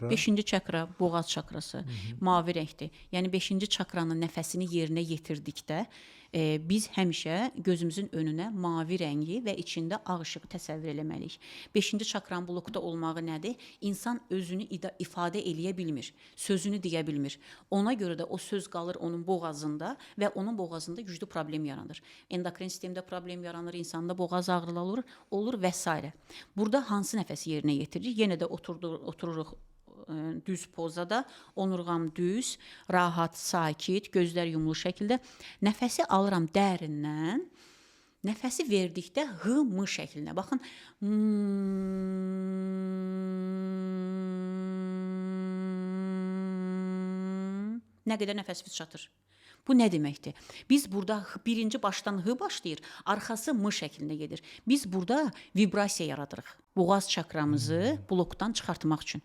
Beşinci çakra boğaz çakrası, mavi rəngdir. Yəni beşinci çakranın nəfəsini yerinə yetirdikdə biz həmişə gözümüzün önünə mavi rəngi və içində ağ işığı təsəvvür eləməliyik. Beşinci çakranın blokda olmağı nədir? İnsan özünü ifadə eləyə bilmir, sözünü deyə bilmir. Ona görə də o söz qalır onun boğazında və onun boğazında güclü problem yaranır. Endokrin sistemdə problem yaranır, insanda boğaz ağrıları olur və s. Burada hansı nəfəsi yerinə yetiririk? Yenə də otururuq düz pozada, onurğam düz, rahat, sakit, gözlər yumulu şəkildə nəfəsi alıram dərindən. Nəfəsi verdikdə h, m şəklinə. Baxın. Nə qədər nəfəsimiz çatır. Bu nə deməkdir? Biz burada birinci başdan h başlayır, arxası m şəklində gedir. Biz burada vibrasiya yaradırıq. Boğaz çakramızı blokdan çıxartmaq üçün.